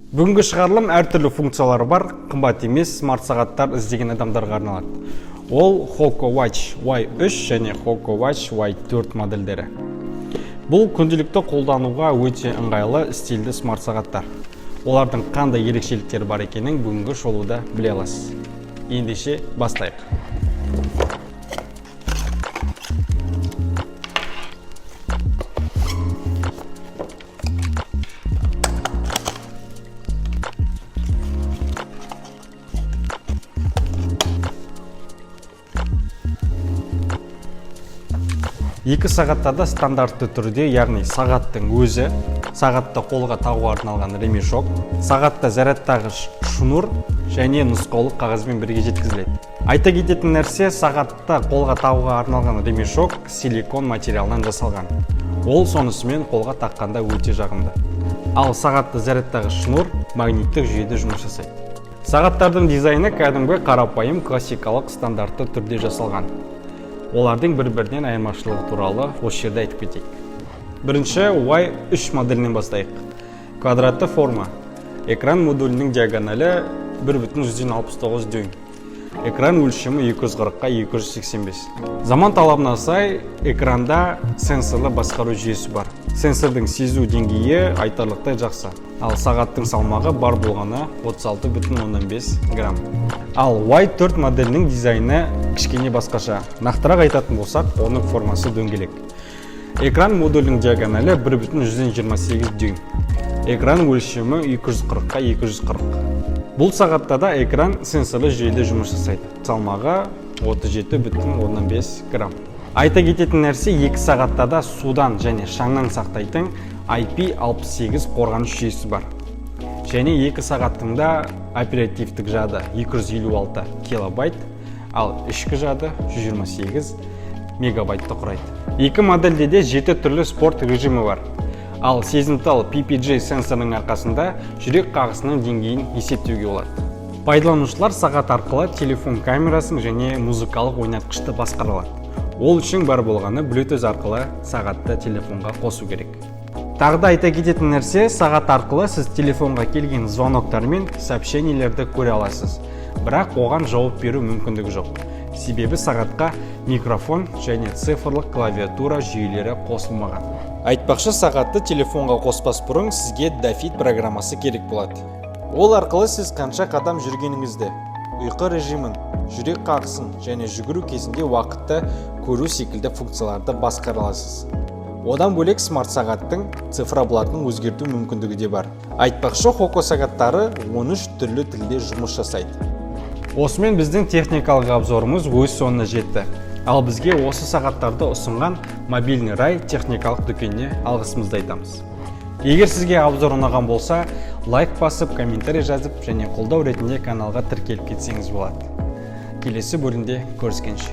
Бүгінгі шығарылым әртүрлі функциялары бар, қымбат емес смарт сағаттар іздеген адамдарға арналады. Ол Hoco Watch Y3 және Hoco Watch Y4 модельдері. Бұл күнделікті қолдануға өте ыңғайлы, стильді смарт сағаттар. Олардың қандай ерекшеліктері бар екенін бүгінгі шолуда біле аласыз. Ендеше бастайық. Екі сағатта да стандартты түрде, яғни сағаттың өзі, сағатты қолға тағуға арналған ремешок, сағатта зарядтағыш шнур және нұсқаулық қағазбен бірге жеткізіледі. Айта кететін нәрсе, сағатта қолға тағуға арналған ремешок силикон материалынан жасалған. Ол сонысымен қолға таққанда өте жағымды. Ал сағатты зарядтағыш шнур магниттік жүйеде жұмыс жасайды. Сағаттардың дизайны кәдімгі қарапайым, классикалық, стандартты түрде жасалған. Олардың бір-бірінен айырмашылығы туралы осы жерде айтып кетейік. Бірінші Y3 моделінен бастайық. Квадратты форма. Экран модулінің диагоналі 1,69 дюйм. Экран өлшемі 240-қа 285. Заман талабына сай экранда сенсорлы басқару жүйесі бар. Сенсордың сезу деңгейі айтарлықтай жақсы. Ал сағаттың салмағы бар болғаны 36,5 грамм. Ал Y4 моделінің дизайны кішкене басқаша. Нақтырақ айтатын болсақ, оның формасы дөңгелек. Экран модулінің диагоналі 1,28 дюйм. Экран өлшемі 240-қа 240. Бұл сағатта да экран сенсорлы жүйеде жұмыс жасайды. Салмағы 37,5 грамм. Айта кететін нәрсе, екі сағатта да судан және шаңнан сақтайтын IP68 қорғаныш жүйесі бар. Және екі сағаттың да оперативтік жады 256 килобайт, ал ішкі жады 128 мегабайтты құрайды. Екі модельде де жеті түрлі спорт режимі бар. Ал сезімтал PPG сенсорының арқасында жүрек қағысының деңгейін есептеуге болады. Пайдаланушылар сағат арқылы телефон камерасын және музыкалық ойнатқышты басқара алады. Ол үшін бар болғаны Bluetooth арқылы сағатты телефонға қосу керек. Тағы да айта кететін нәрсе, сағат арқылы сіз телефонға келген звоноктар мен сообщениелерді көре аласыз. Бірақ оған жауап беру мүмкіндігі жоқ. Себебі сағатқа микрофон және цифрлық клавиатура жүйелері қосылмаған. Айтпақшы, сағатты телефонға қоспас бұрын сізге Dafit программасы керек болады. Ол арқылы сіз қанша қадам жүргеніңізді, ұйқы режимін, жүрек қағысын және жүгіру кезінде уақытты көру секілді функцияларды басқара аласыз. Одан бөлек смарт сағаттың циферблатын өзгерту мүмкіндігі де бар. Айтпақшы, Hoco сағаттары 13 түрлі тілде жұмыс жасайды. Осымен біздің техникалық обзорымыз өз соңына жетті. Ал бізге осы сағаттарды ұсынған Мобильный рай техникалық дүкеніне алғысымызды айтамыз. Егер сізге обзор ұнаған болса, лайк басып, комментарий жазып және қолдау ретінде каналға тіркеліп кетсеңіз болады. Келесі бөлімде көріскенше.